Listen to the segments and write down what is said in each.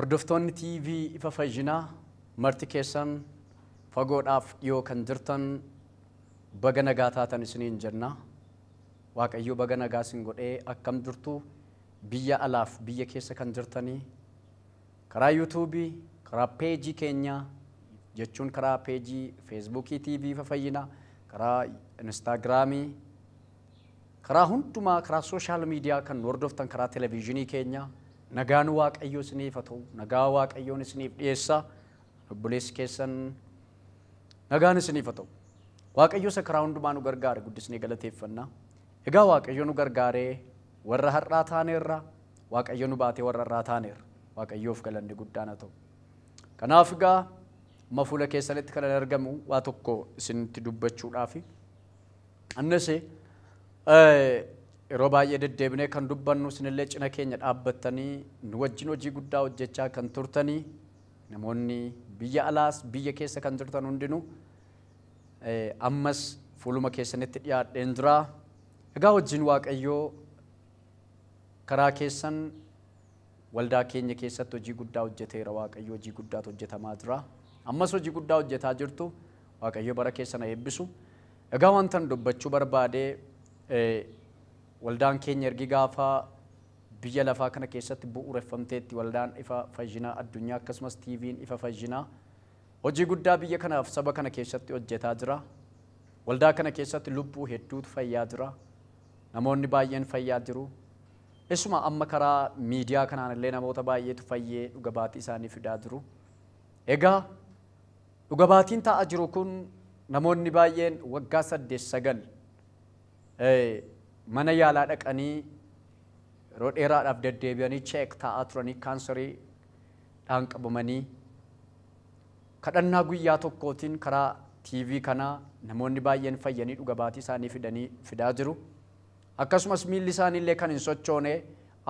Hordoftoonni TV Ifa Fayyinaa marti keessan fagoodhaaf dhiyoo kan jirtan baga nagaa taatan isiniin jenna. Waaqayyo baga nagaa isin godhee akkam jirtu biyya alaaf biyya keessa kan jirtanii karaa yuutuubii, karaa peejii keenyaa jechuun karaa peejii feesbuukii TV Ifa Fayyinaa, karaa instaagiraamii, karaa hundumaa karaa sooshaal miidiyaa kan hordoftan karaa televezyiinii keenyaa nagaan Waaqayyoo isiniif haa ta'u, nagaa Waaqayyoon isiniif dhiyeessa. Obboleessi keessan nagaan isiniif haa ta'u. Waaqayyo isa karaa hundumaa nu gargaare guddisnee galateeffanna. Egaa Waaqayyo nu gargaaree warra har'aa taaneerra, Waaqayyo nu baatee warra har'aa taaneerra. Waaqayyoof galanni guddaan haa ta'u. Kanaaf egaa amma fuula keessanitti kan argamu waa tokko isinitti dubbachuudhaafi. Annis yeroo baay'ee deddeebinee kan dubbannu isinillee cina keenya dhaabbattanii nu wajjin hojii guddaa hojjechaa kan turtanii namoonni biyya alaas biyya keessa kan jirtan hundinuu ammas fuuluma keessanitti dhiyaadheen jira. Egaa wajjin Waaqayyoo karaa keessan waldaa keenya keessatti hojii guddaa hojjeteera. Waaqayyo hojii guddaatu hojjetamaa jira. Ammas hojii guddaa hojjetaa jirtu. Waaqayyo bara keessan eebbisu. Egaa wantan dubbachuu barbaade waldaan keenya ergi gaafa biyya lafaa kana keessatti bu'uureffamteetti waldaan Ifa Fayyinaa addunyaa akkasumas TV'n Ifa Fayyinaa hojii guddaa biyya kanaaf saba kana keessatti hojjetaa jira. Waldaa kana keessatti lubbuu hedduutu fayyaa jira. Namoonni baay'een fayyaa jiru. Isuma amma karaa miidiyaa kanaan illee namoota baay'eetu fayyee dhuga baatii isaanii fidaa jiru. Egaa dhuga baatiin taa'aa jiru kun namoonni baay'een waggaa 8-9 mana yaalaa dhaqanii yeroo dheeraadhaaf deddeebi'anii cheek taa'aa turanii kaansariidhaan qabamanii kadhannaa guyyaa tokkootiin karaa TV kanaa namoonni baay'een fayyanii dhuga baatii isaanii fidaa jiru. Akkasumas miilli isaaniillee kan hin sochoone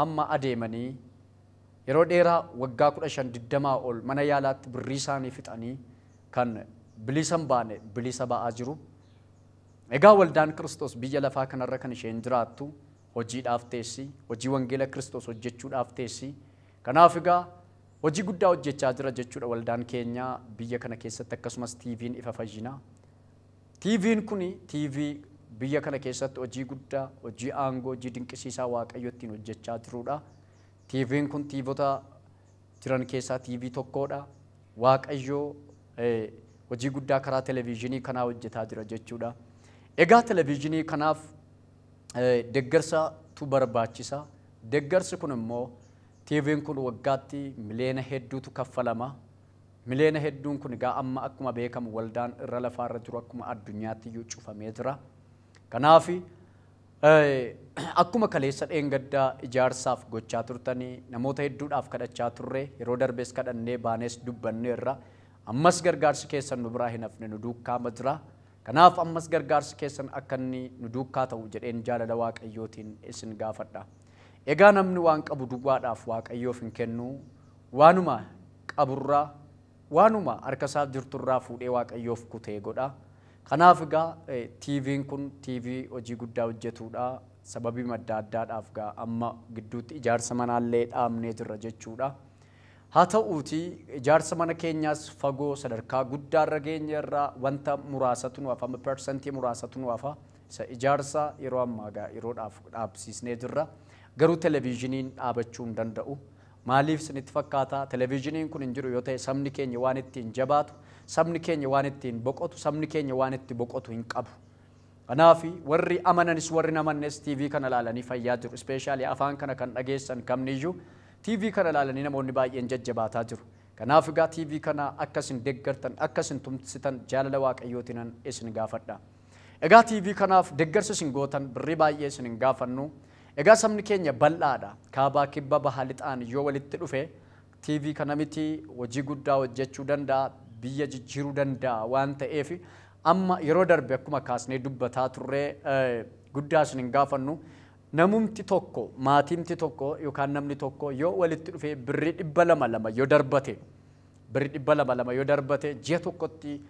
amma adeemanii yeroo dheeraa waggaa 15-20 ol mana yaalaatti birrii isaanii fixanii kan bilisa hin baane bilisa ba'aa jiru. Egaa waldaan Kiristoos biyya lafaa kanarra kan isheen jiraattu hojiidhaaf teessi, hojii wangeela Kiristoos hojjechuudhaaf teessi. Kanaaf egaa hojii guddaa hojjechaa jira jechuudha waldaan keenya biyya kana keessatti akkasumas TV'n Ifa Fayyinaa. TV'n kuni TV biyya kana keessatti hojii guddaa, hojii aangoo, hojii dinqisiisaa Waaqayyo ittiin hojjechaa jirudha. TV'n kun TVota jiran keessaa TV tokkodha. Waaqayyo hojii guddaa karaa televezyiinii kanaa hojjetaa jira jechuudha. Egaa televezyiinii kanaaf deeggarsatu barbaachisa. Deeggarsi kun immoo TV'n kun waggaatti miliyoona hedduutu kaffalama. Miliyoona hedduun kun egaa amma akkuma beekamu waldaan irra lafaarra jiru akkuma addunyaatti iyyuu cufamee jira. Kanaaf akkuma kaleessa dheengaddaa ijaarsaaf gochaa turtanii namoota hedduudhaaf kadhachaa turre yeroo darbees kadhannee baanees dubbanneerra. Ammas gargaarsi keessan nu biraa hin hafne nu duukaa jira. Kanaaf ammas gargaarsi keessan akka inni nu duukaa ta'u jedheen jaalala Waaqayyootiin isin gaafadha. Egaa namni waan qabu duwwaadhaaf Waaqayyoof hin kennu, waanuma qaburraa waanuma harka isaa jirturraa fuudhee Waaqayyoof kutee godha. Kanaaf egaa TV'n kun TV hojii guddaa hojjetudha. Sababii madda addaadhaaf egaa amma gidduutti ijaarsa manaallee dhaabnee jirra jechuudha. Haa ta'uutii ijaarsa mana keenyaas fagoo sadarkaa guddaarra geenyerra wanta muraasatu nu hafa, amma persentii muraasatu nu hafa. Isa ijaarsa yeroo ammaa egaa yeroodhaaf dhaabsiisnee jirra. Garuu televezyiiniin dhaabachuu hin danda'u. Maaliif isinitti fakkaata? Televezyiiniin kun hin jiru yoo ta'e sabni keenya waan ittiin jabaatu, sabni keenya waan ittiin boqotu, sabni keenya waan itti boqotu hin qabu. Kanaaf warri amananis warri hin amannes TV kana ilaalanii fayyaa jiru. Ispeeshaalii afaan kana kan dhageessan kamniyyuu TV kana ilaalanii namoonni baay'een jajjabaataa jiru. Kanaaf egaa TV kana akka isin deeggartan, akka isin tumsitan jaalala Waaqayyootiin isin gaafadha. Egaa TV kanaaf deeggarsa isin gootan birrii baay'ee isin hin gaafannu. Egaa sabni keenya bal'aadha. Kaabaa kibba baha lixaan yoo walitti dhufe TV kana miti hojii guddaa hojjechuu danda'a, biyya jijjiiruu danda'a waan ta'eef amma yeroo darbe akkuma kaasnee dubbataa turre guddaa isin hin gaafannu. Namumti tokko, maatimti tokko yookaan namni tokko yoo walitti dhufee birrii 200 yoo darbate, birrii 200 yoo darbate ji'a tokkotti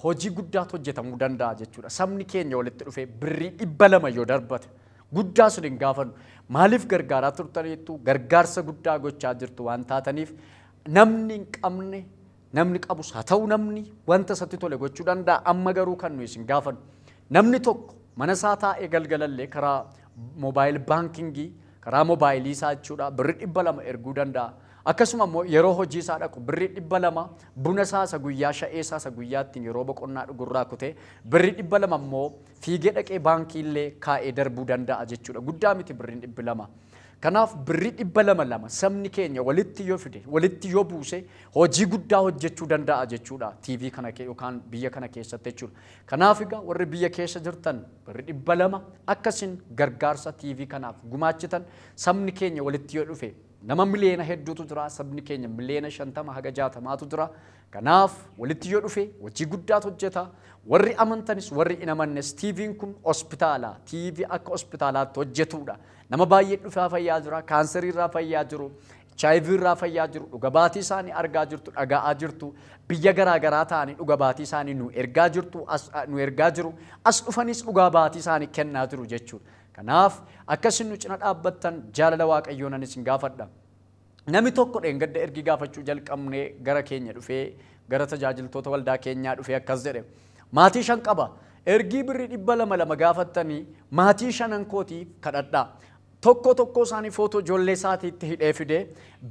hojii guddaatu hojjetamuu danda'a jechuudha. Sabni keenya walitti dhufee birrii 200 yoo darbate guddaa isin hin gaafannu. Maaliif gargaaraa turtaniittu gargaarsa guddaa gochaa jirtu waan taataniif Namni hin qabne namni qabus haa ta'u namni wanta isatti tole gochuu danda'a. Amma garuu kan nuyi isin gaafannu namni tokko mana isaa taa'ee galgalallee karaa moobaayil baankingii karaa moobaayilii isaa jechuudha birrii 200 erguu danda'a. Akkasuma immoo yeroo hojii isaa dhaqu birrii 200 buna isaa isa guyyaa sha'ee isaa isa guyyaa ittiin yeroo boqonnaa dhugurraa kutee birrii 200 immoo fiigee dhaqee baankii illee kaa'ee darbuu danda'a jechuudha. Guddaa miti birriin 200. Kanaaf birrii 200 sabni keenya walitti yoo fide walitti yoo buuse hojii guddaa hojjechuu danda'a jechuudha TV kana yookaan biyya kana keessatti jechuudha. Kanaaf egaa warri biyya keessa jirtan birrii 200 akkasin gargaarsa TV kanaaf gumaachitan sabni keenya walitti yoo dhufe nama miliyoona hedduutu jira, sabni keenya miliyoona 50 haga 60tu jira. Kanaaf walitti yoo dhufe hojii guddaatu hojjeta. Warri amantanis warri hin amannes TV'n kun hospitaala, TV akka hospitaalaatti hojjetudha. Nama baay'ee dhufaa fayyaa jira, kaanserii irraa fayyaa jiru, HIV irraa fayyaa jiru, dhuga baatii isaanii argaa jirtu, dhaga'aa jirtu, biyya garaa garaa ta'anii dhuga baatii isaanii nu ergaa jirtu, nu ergaa jiru, as dhufanis dhuga baatii isaanii kennaa jiru jechuudha. Kanaaf akkasin nu cina dhaabbattan jaalala Waaqayyoon ani isin gaafadha. Namni tokko dheengadda ergi gaafachuu jalqabnee gara keenya dhufee gara tajaajiltoota waldaa keenyaa dhufee akkas jedhe. Maatii 5 qaba. Ergii birrii 200 gaafattanii maatii 5 kootiif kadhadhaa. Tokko tokko isaanii footoo ijoollee isaatiitti hidhee fidee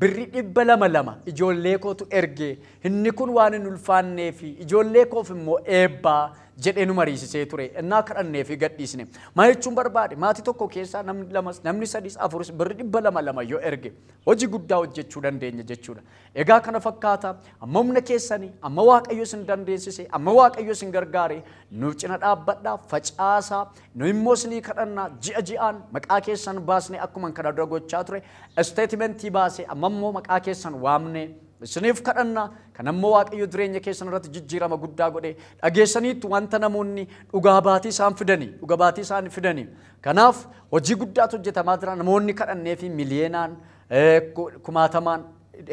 birrii 200 ijoollee kootu ergee inni kun waan hin ulfaannee fi ijoollee koof immoo eebbaa jedhee nu mariisisee ture. Innaa kadhannee fi gadhiisne. Maal jechuun barbaade maatii tokko keessaa namni lamas namni sadiis afuris birrii 200 yoo erge hojii guddaa hojjechuu dandeenya jechuudha. Egaa kana fakkaata amma humna keessanii amma Waaqayyo isin dandeessise amma Waaqayyo isin gargaare nu cina dhaabbadhaa facaasaa nu immoo isinii kadhannaa ji'a ji'aan maqaa keessan baasnee akkuma kana dura gochaa ture isteetimentii baasee amma immoo maqaa keessan waamnee isiniif kadhannaa. Kan ammoo Waaqayyo jireenya keessan irratti jijjiirama guddaa godhe dhageessaniitu wanta namoonni dhugaa baatii isaan fidanii dhuga baatii isaan fidanii. Kanaaf hojii guddaatu hojjetamaa jira. Namoonni kadhannee fi miliyoonaan kumaatamaan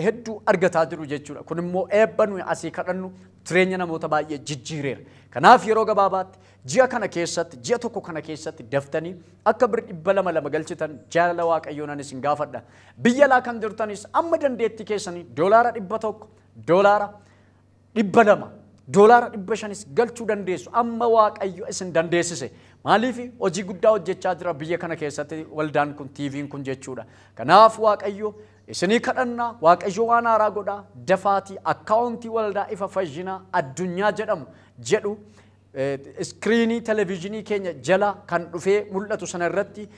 hedduu argataa jiru jechuudha. Kun immoo eebba nuyi asii kadhannu jireenya namoota baay'ee jijjiireera. Kanaaf yeroo gabaabaatti ji'a kana keessatti ji'a tokko kana keessatti daftanii akka birrii 200 galchitan jaalala Waaqayyoon ani isin gaafadha. Biyya alaa kan jirtanis amma dandeettii keessanii doolaara 100, doolaara 200, doolaara 500 galchuu dandeessu. Amma Waaqayyo isin dandeessise. Maaliif hojii guddaa hojjechaa jira biyya kana keessatti waldaan kun TV'n kun jechuudha. Kanaaf Waaqayyo isinii kadhannaa, Waaqayyo waan haaraa godhaa, dafaatii akkaawuntii waldaa ifa fayyinaa addunyaa jedhamu jedhu iskiriinii televezyiinii keenya jala kan dhufee mul'atu sana irratti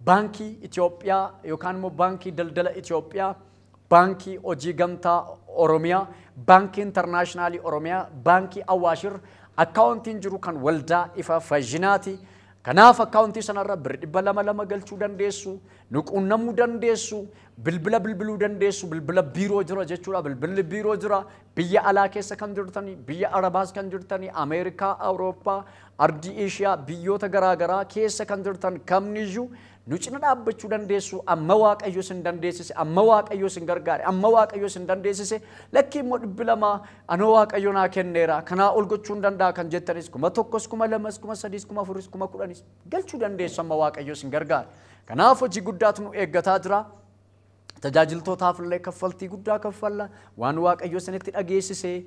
baankii Itoophiyaa yookaan immoo baankii daldala Itoophiyaa, baankii hojii gamtaa Oromiyaa, baankii intarnaashinaalii Oromiyaa, baankii Awaashir akkaawuntiin jiru kan waldaa ifa fayyinaati. Kanaaf akkaawuntii sanarra birrii 200 galchuu dandeessu, nu quunnamuu dandeessu, bilbila bilbiluu dandeessu, bilbila biiroo jira jechuudha. Bilbilli biiroo jira. Biyya alaa keessa kan jirtanii, biyya Arabaas kan jirtanii, Ameerikaa, Awurooppaa, Ardii Eeshiyaa, biyyoota garaagaraa keessa kan jirtan kamniyyuu nu cina dhaabbachuu dandeessu. Amma Waaqayyo isin dandeessise, amma Waaqayyo isin gargaare, amma Waaqayyo isin dandeessise. Lakkii immoo 200 anoo Waaqayyo naa kenneera, kanaa ol gochuu hin danda'a kan jettanis 1000, 2000, 3000, 4000, 10,000 galchuu dandeessu amma Waaqayyo isin gargaare. Kanaaf hojii guddaatu nu eeggataa jira. Tajaajiltootaaf illee kaffaltii guddaa kaffalla. Waan Waaqayyo isinitti dhageessise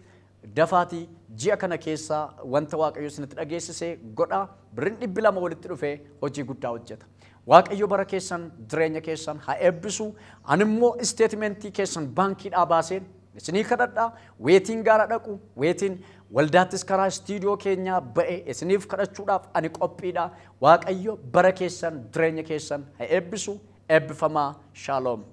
dafaatii ji'a kana keessa wanta Waaqayyo isinitti dhageessise godhaa. Birriin 200 walitti dhufee hojii guddaa hojjeta. Waaqayyo bara keessan jireenya keessan haa eebbisu. Ani immoo isteetimentii keessan baankiidhaa baaseen isinii kadhadhaa. Weetiin gaara dhaqu, weetiin waldaattis karaa istiidiyoo keenyaa ba'e isiniif kadhachuudhaaf ani qophiidha. Waaqayyo bara keessan jireenya keessan haa eebbisu. Eebbifamaa. Shaaloom.